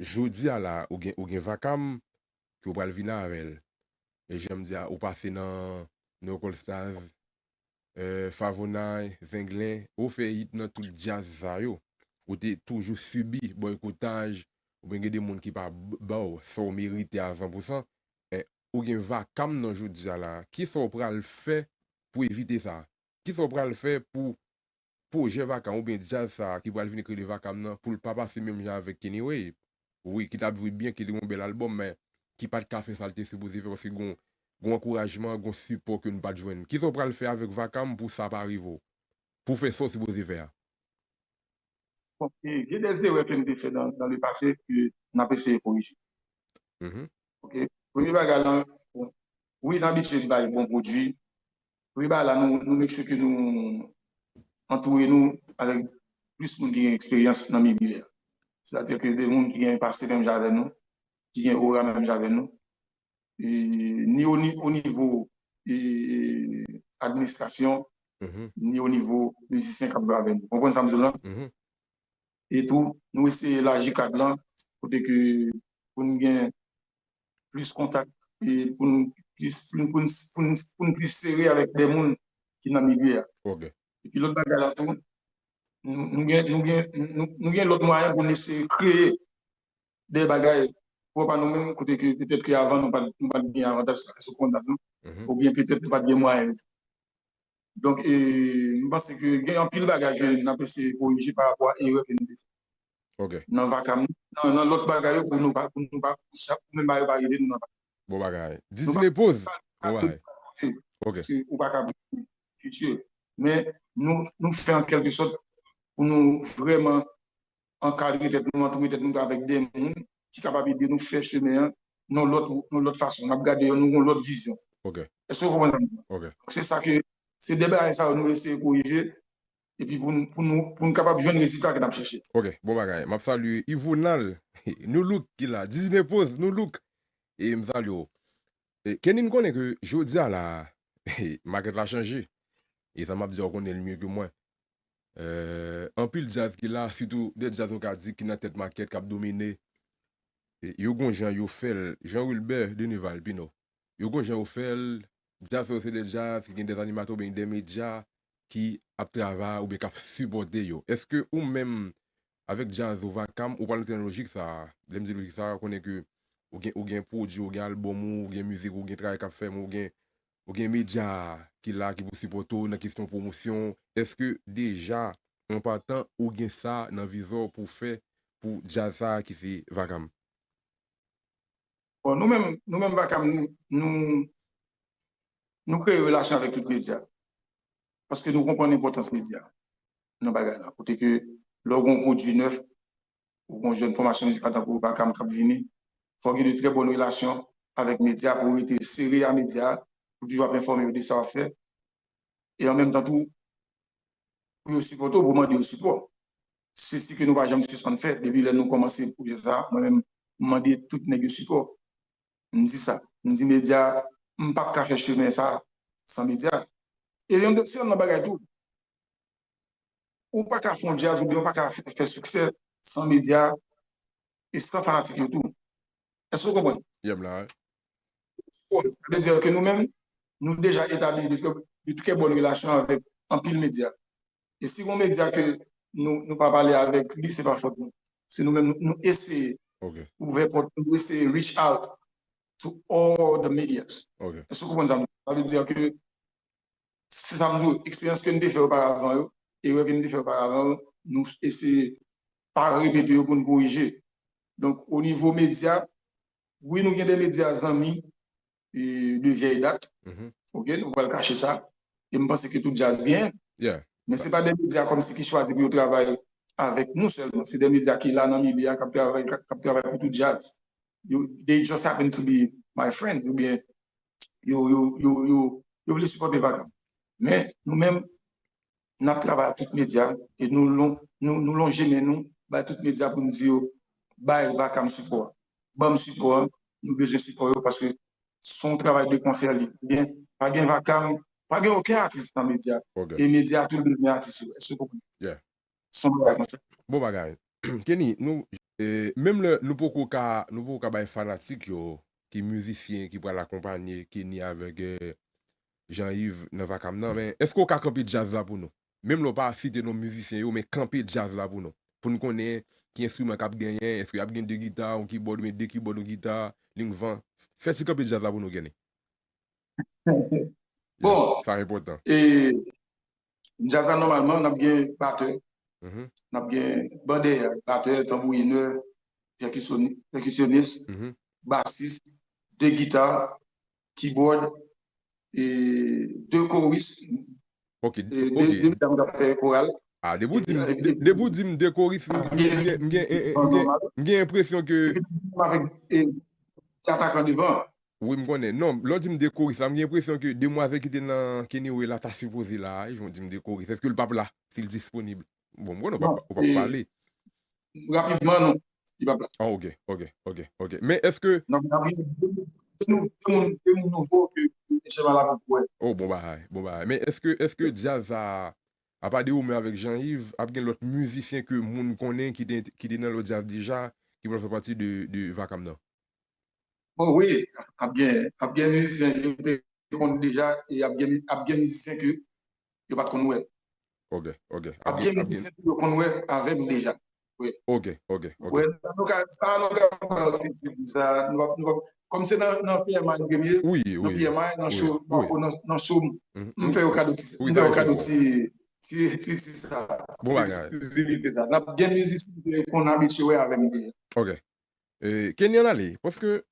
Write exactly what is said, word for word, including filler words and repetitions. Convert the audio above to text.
jodi a la, ou gen, ou gen Vakam, ke w pral vini avè l. E jan m di a, ou pase nan New York All Stars, eh, Favonay, Zenglen, ou fè hit nan tout djaz sa yo. Ou te toujou sibi bòykotaj, oubyen gen de moun ki pa b- ba w sa w merite a san pou san. Eh, ou gen Vakam nan jodi a la. Kisa w pral fè pou evite sa? Kisa w pral fè pou pwojè Vakam oubyen djaz sa a ki pral vin kreye Vakam nan pou l pa pase menm jan avèk Kenny Wave? Wi, ki t ap jwe byen, ki te gen yon bèl albòm, men ki pa t ka fè sa l te sipoze fè paske gon, gon ankourajman, gon sipò ke n pa t jwenn. Kisa w pral fè avèk Vakam pou sa pa rive w? Pou w fè sa w sipoze fè a? Bon, e, gen de erè ke n te fè nan, nan le pase ke n ap eseye korije. Mhm. Ok. Premye bagay lan, bon, wi, n abitye bay bon pwodui. Premye bagay la, nou, nou make sure ke nou antoure nou avèk plis moun ki gen eksperyans nan milye a. Sètadi ke de moun ki gen pase menm jan avè nou, ki gen ora menm jan avè nou. E, ni o ni- o nivo e, administrasyon, Mhm. ni o nivo mizisyen k ap jwe avè nou. Konprann sa m di w lan? Mhm. E tou, nou eseye elaji kad lan, kote ke pou n gen plis kontak, e pou n plis, pou n, pou n, pou n, pou n plis sere avèk de moun ki nan milye a. Ok. Epi lòt bagay la tou, nou, nou gen, nou gen, nou, nou gen lòt mwayen pou n eseye kreye de bagay pwòp a nou menm, kote ke petèt ke avan nou pa t, nou pa t gen avantaj sa, sou kontak nou, Mhm. oubyen petèt nou pa t gen mwayen yo tou. Donk, e, m panse ke gen anpil bagay ke n ap eseye korije pa rapò a erè ke nou te fè Ok. nan Vakam, nan, nan lòt bagay yo pou nou pa, pou nou pa, pou menm bagay yo pa rive nou nan Vakam. Bon bagay. Didine Poz. Bon bagay. Ok. Paske ou pa ka predi fitir. Men nou, nou fè an kèlke sòt pou nou vrèman ankadre tèt nou, antoure tèt nou avèk de moun ki kapab ede nou fè chemen an nan lòt, nan lòt fason. N ap gade yo, nou gen lòt vizyon. Ok. Èske w konprann sa m di la? Ok. Se sa ke, se de bagay sa yo nou eseye korije, epi pou n, pou nou, pou n kapab jwenn rezilta ke n ap chèche. Ok, bon bagay. M ap salye Yvonal, Nou Look ki la. Didine Poz, Nou Look. E m salye w. E, Kenny, n konnen ke jodi a la, makèt la chanje. E sa m ap di a, w konnen l mye ke mwen. Eh, anpil djaz ki la, sitou de djaz nou ka di ki nan tèt makèt, k ap domine. E, yo gon jan yo fè l, Jean Wilbert Denival Pino. Yo gon jan yo fè l, djaz sa yo se de djaz ki gen de animatè oubyen de medya ki ap travay oubyen k ap sipòte yo. Èske ou menm, avèk djaz ou Vakam, ou pral antre nan lojik sa a? Lè m di lojik sa a, konnen ke ou gen, ou gen pwodui, ou gen albòm ou, ou gen mizik, ou gen travay k ap fè, men ou gen, ou gen medya ki la, ki pou sipòte w nan kesyon pwomosyon. Èske deja, an patan, ou gen sa nan vizyon w pou fè pou djaz sa a ki se Vakam? Bon, nou menm, nou menm Vakam, nou, nou, nou kreye relasyon avèk tout medya. Paske nou konprann enpòtans medya nan bagay la. Kote ke lè w gen yon pwodui nèf, ou gen yon jèn fòmasyon mizikal tankou Vakam k ap vini, fò w gen de trè bòn relasyon avèk medya pou w rete sere a medya, pou toujou ap enfòme yo de sa w ap fè. E an menm tan tou, pou yo sipòte w, pou w mande yo sipò. Se si ke nou pa janm sispann fè, depi lè nou kòmanse pwojè sa, mwen menm, m mande tout nèg yo sipò. M di sa. M di medya, m p ap ka fè chemen sa san medya. E yon de, se yon nan bagay tou. Ou pa ka fè yon djaz oubyen ou pa ka fè, fè siksè san medya e san fanatik yo tou. Èske w konprann? Yeah, m la, wi. Bon, sa vle di ke nou menm, nou deja etabli de trè, de trè bòn relasyon avèk anpil medya. E si gon medya ke nou, nou pa pale avèk li, se pa fòt nou. Se nou menm, nou, nou eseye Ok. ouvè pòt, nou eseye reach out to all the medias. Ok. Èske w konprann sa m di? Sa vle di ke, se sa m di w, eksperyans ke n te fè oparavan yo, erè ke n te fè oparavan yo, nou eseye pa repete yo pou n korije. Donk, o nivo medya, wi, nou gen de medya zanmi, e, de vyèy dat. Mhm. Ok, nou pral kache sa. E m panse ke tout djaz genyen. Yeah. Men se pa de medya kòmsi ki chwazi pou yo travay avèk nou sèlman. Se de medya ki la nan milye a, k ap travay, k ap, k ap travay pou tout djaz. Yo, they just happen to be my friends, oubyen yo, yo, yo, yo, yo vle sipòte Vakam. Men, nou menm, n ap travay ak tout medya, e nou lon-, nou, nou lonje men nou bay tout medya pou n di yo, bay Vakam sipò a. Ban m sipò a, nou bezwen sipò yo, paske se yon travay de konsè li. Pa gen, pa gen Vakam, pa gen okenn atis nan medya. Ok. E medya tou bezwen atis yo. Èske w konprann? Yeah. Se yon bagay konsa. Bon bagay. Kenny, nou, e, menm lè nou poko ka, nou poko ka bay fanatik yo, ki mizisyen ki pral akonpanye Kenny avèk, e, Jean Yves nan vakam nan, men èske w ka kanpe djaz la pou nou? Menm lè w pa site non mizisyen yo, men kanpe djaz la pou nou. Pou n konnen ki enstriman k ap genyen, èske y ap gen de gita, yon kibòd, oubyen de kibòd, yon gita, lingvan. Fè ti kanpe djaz la pou nou, Kenny. Bon, Sa enpòtan. E djaz la, nòmalman, n ap gen batè, Mhm. n ap gen bandè, batè, tanbourinè, pèkisyoni- pèkisyonis, Mhm. basis, de gita, kibòd, e de koris, Ok, e de, ok. de dam k ap fè koral. Ah, depi w di m, e- de- depi w di m de koris, m m gen m gen m gen m gen enpresyon ke Avèk e, atakan devan. Wi, m konnen. Non, lè w di m de koris la, m gen enpresyon ke demwazèl ki te nan Kenny Way la ta sipoze la, jan w di m de koris. Èske l p ap la, si l disponib? Bon, m konnen w p ap, Non, ou p ap e- pale. Rapidman, non. Li p ap la. Ah, ok, ok, ok, ok. Men èske N ap, n ap gen de moun, de moun, de moun nouvo ke Michel Malabo pou wè. Oh, bon bagay, bon bagay. Men èske, èske djaz a, apa de ou menm avèk Jean Yves, ap gen lòt mizisyen ke moun konnen ki te, ki te nan lòt djaz deja, ki pral fè pati de, de vakam nan? Bon, wi, ap gen, ap gen mizisyen ke yo te konn deja, e ap gen, ap gen mizisyen ke yo pa t konn wè. Ok, ok. Ap gen mizisyen ke yo konn wè avè m deja. Ok, ok, ok. Wè, nou ka, sa nou ka ba yo kredi pou sa, nou pa, nou pa, kòm se nan, nan P M I m premye, Wi, nan wi. P M I, nan wi, show, wi. nan, nan show, Mhm. m fè yo kado ti, Wi, m fè yo ta kado fè ti, ti, ti, ti sa, Bon ti bagay. eksklizivite sa. N ap gen mizisyen ke yo konn abitye wè avè m deja. Ok. E, Kenny, ann ale, paske